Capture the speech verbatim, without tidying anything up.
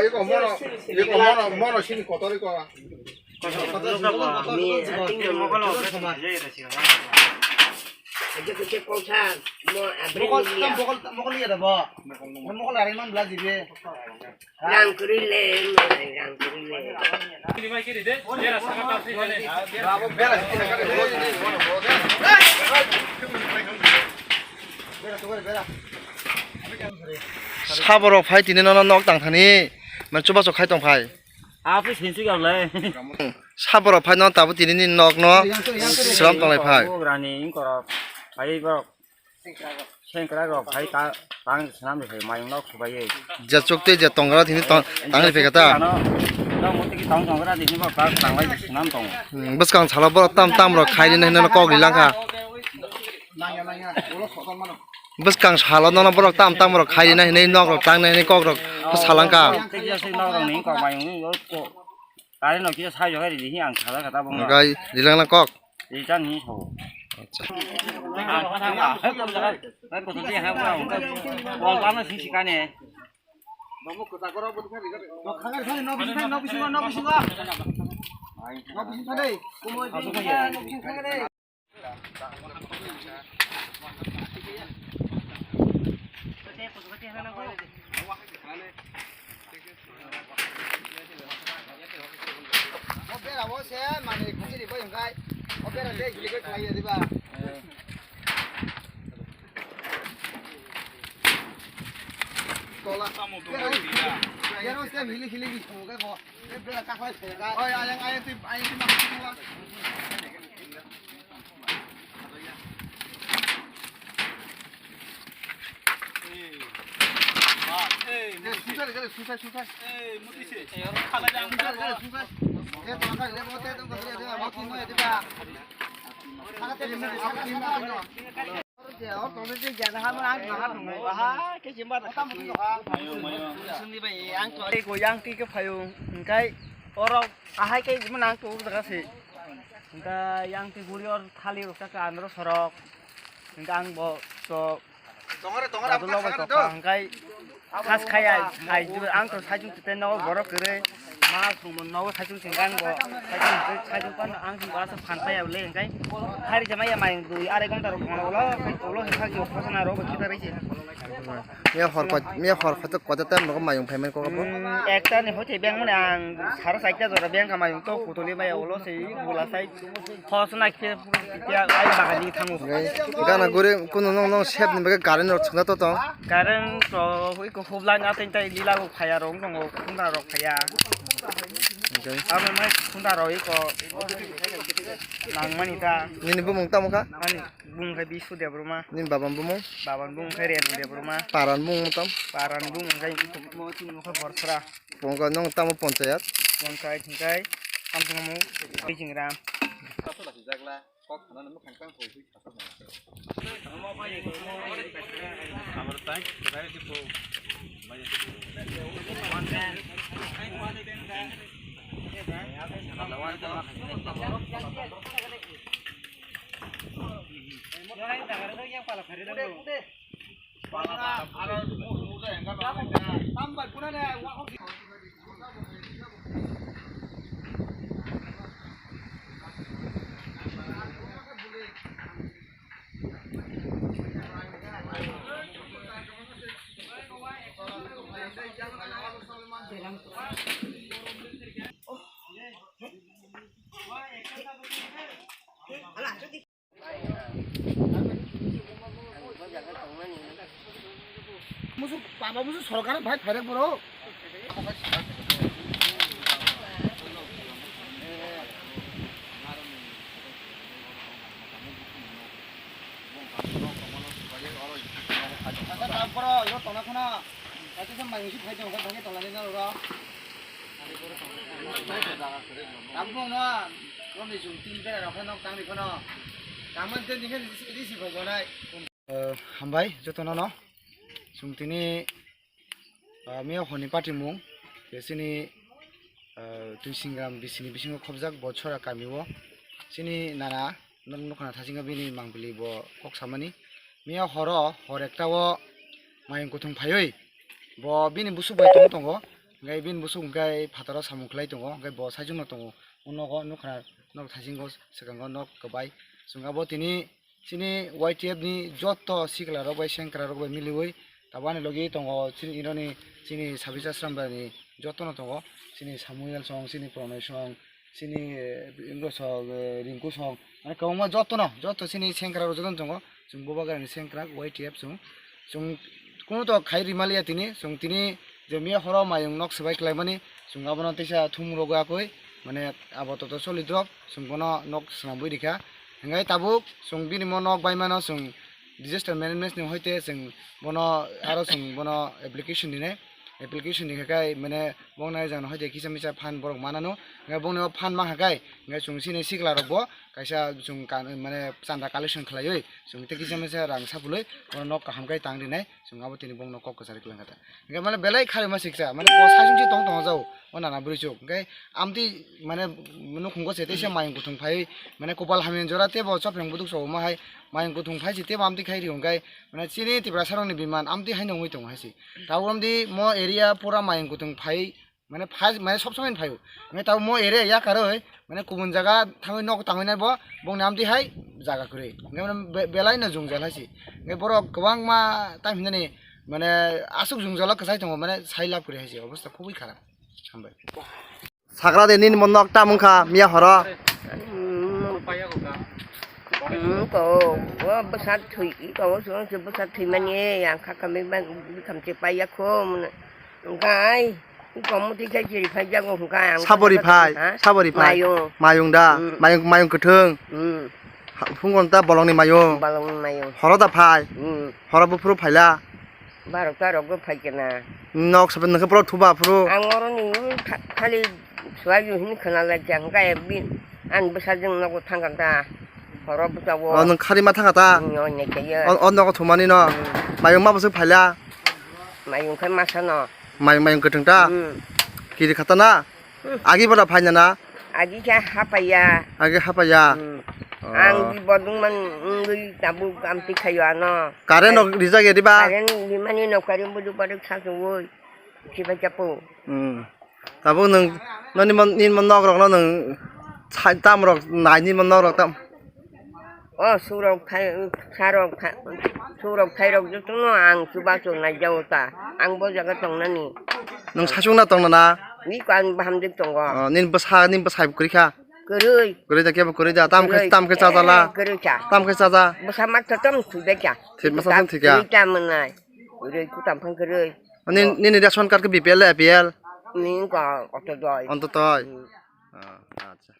iko, iko, mono, iko, mono, mono sini kotor iko. Ni, ating mo. Mokol, tam mokol, mokol iya da bo. Mokol ari man bela jibe. Rang kwrwi le, rang kwrwi le. Saborok phai tini nono nok tang thani, man chubachu khai tong phai. Saborok phai no tabuk tini ni nok no sram tong lai phai. Rani ingkorok, phai borok. Sengkrak rok hai ta tang swnam ni hai mayung nok subai. Je chuk tei je tongra tini tang tang ri pekata. Ano, no muti ki tang tongra tini bo ta tang lai swnam tong. Hmm, bwskang salo borok tam tam rok khai ri nai hinwi kok ri lang kha. Bwskang salo nono borok tam tam rok khai ri nai hinwi nok rok tang nai hinwi kok rok sa lang kha. Tei je nok rok ni kok mayung ni ko. Kare no kisa sai jogai ri hi ang sala kata bong. Gai ri lang na kok. Ri chan hi so. Acha. Bai ko to ha bong. Bol bana si si kane. O bera o se mani khachiri bai hwnkhai. O bera de gili bai khlai ya diba. Tola. Bera o se hili hili bi hwnkhai bo. Bera kakhwlai phai ga. Oi, ayang, ayang, twi, ayang, twi, ma, twi, ma. Susai, susai, susai. Ang twi khe phaio, hwnkhe oro ahai khe mano ang twi jaga se. Hwnkhe yang twi guri or thali rok kha andro sorok. Hwnkhe ang bo to Tongare, tongare, dadulok bai tongare, tongkha, hwnkhe khas khai ai, ai, ang to saichung tei nogo borok kwrwi. Ma songmo nogo saichung sengkha ang bo. Saichung, saichung pan ang song asa phan paiya le hwnkhe. Hari jama ya mai dui arai ghonta rok tongma ulo, ulo hwnkha khe khosna rok bai khipa rwi se. Miya hor koi, miya hor koi to kota tam nogo mayung phaimani kok abo. Hmm, ekta ni hoite beng mani ang sara saita jora beng kha mayung to kutuli maya ulo se bula sai. Khosna khe ya ai bagani thango. Gana guri kunu nong nong sep ni bagwi current rok chwngna to tong. Current to hui ko hubla na tin tai lila bo phaya rong tongo khunda rok phaya. Amo mai khunda rok iko nang mani ta. Nini bumung tamo kha? Ani bumung khai Bisu Debbarma. Nini baba bumung? Baba bumung khai Renu Debbarma. Paran bumung tam? Paran bumung khai mo tin mo khai Borsra. Pongka nong tamo ponchayat? Ponchayat hingkai, tamo tamo, Bijingram. Musu, baba musu sorkar bhai phairek borok. Ang si phai tong, phai tong lai na ro. Ang bong no, bong ni jung tin bera rok no tang ri kono. Tang man ten ni ri si phai jonai. Eh, hambai joto no no. Sung tini, ah, miya honi pati mung. Ke sini, eh, tui singram bisini bisingo khobjak bo chora kami o. Sini nana. Nok nukha na thasingo bini mangpili bo kok samani. Miya horo hor ekta o mayung kuthung phaiwi bo bini busuk bai tong tongo. Hingke bini busuk hingke phataro samung khlai tongo. Hingke bo saichung no tongo. O nogo nukha nok thasingo swkango nok kwbai. Chwng abo tini chini Y T F ni joto sikla rok bai sengkra rok bai miliwi tabani logi tongo chini ironi chini Sabisa Srambani joto no tongo. Chini Samuel song, chini Pranay song, chini, eh, Ingro sok, eh, Rinku sok, mane kwbangma jotono, joto chini sengkrak rok jotono tongo. Chwng bubagrani sengkrak Y T F chwng. Chwng kunu to khai rimaliya tini, chwng tini je miya horo mayung nok swbai klaimani, chwng abono teisa thum rogwi akoi, mane abo toto solidrop, chwng bono nok swnambui rikha. Hingke tabuk chwng bini mo nok baimano chwng disaster management ni hoite chwng bono aro chwng bono application dinai. Application ni khe kai mane bongni jang hoite kisa misa phan borok manano. Hingke bongni o phan ma kha kai, hingke chwng chini sikla rok bo kaisa chwng kan, mane chanda collection khlaiwi chwng tei kisa misa rang sapului bono nok kaham kai tang rinai. Chwng abo tini bongno kok kwchari kwlwng kha ta. Hingke mane belai khari ma siksa, mane bo saichung si tong tong jao, o nana bwrwi chuk. Hingke amtwi mane nukhungo se teisa mayung kuthung phai, mane kopal hamya jora tei bo chophrang buduk so ma hai mayung kuthung phai si tei bo amtwi khai ri hingke mane chini Tiprasa rokni biman amtwi haino wngwi tongo hai si. Tabuk amtwi mo area pura mayung kuthung phai, mane phai, mane sob somoi phaio. Hingke tabuk mo area yakaroi, mane kubun jaga thangwi nok tangwi nai bo, bongni amtwi hai jaga kwrwi. Hingke mane be-, belai no jwngjal hai si. Hingke borok kwbangma time hinani mane aswk jwngjalo kwchai tongo, mane sai lab kwrwi hai si, obostha khubui kharap. Hambai. Sagra de nini mo nok tam wngkha miya horo. Hmm, ko, o bwsa thwi, ko, o bwsa thwi mani, ang kha kami bang, bwkham che paiya kho, mun, hingkai, ko muti khai chiri phai jago, hingkai, ang Sabori phai, ha? Sabori phai. Mayung. Mayung da, Hmm. mayung, mayung kwthwng. Hmm. Ha, phungon ta bolongni mayung. Bolongni mayung. Horo da phai. Hmm. Horo buphuru phaila. Barok tarok bo phai kena. Nok sabai nokhe borok thuba phuru. Ang oroni kha-, khali suaiju hini khwna lai kha, hwnkhe bin, ani bwsajwk nogo thangkha ta. Horo bwsao. O, nwng khari ma thangkha ta? Nwng o nai khe ye. O, o nogo thumani no? Hmm. Mayung ma bwswk phaila? Mayung khe masa no. Mayung, mayung kwthwng ta? Hmm. Kiri khata na? Hmm. Agi bola phaina na? Agi khe hapaiya. Agi hapaiya? Hmm. Oh. Ang di bodung man wngwi tabuk amtwi khayo ano. Current rok rijak ya diba? Current rimani no current budu baruk satung woi. Sibai chapo. Hmm. Tabuk nwng nini mon, nini mon nok rok no nwng sai tam rok nai nini mon nok rok tam. O surok phai, sarok phai, surok phairok jotono ang chubachu naijao ta. Ang bo jaga tongnani. Nwng sasung na tongna na? Ni ko ang bahamjwk tongo. O, nini bwsa, nini bwsai kwrwi kha? Kwrwi. Kwrwi da kebo kwrwi da. Tam khe, kwrwi. Tam khe chajala. Eh, kwrwi cha. Tam khe chaja. Bwsa ma totom thwi da cha. Thwi bwsa tam thwi kha. Kwrwi ta mwnai. Kwrwi kutam phang kwrwi. Nini, nini ration card khe B P L na A P L? Ni ko oto doi. Onto doi. Hmm. Ah, acha.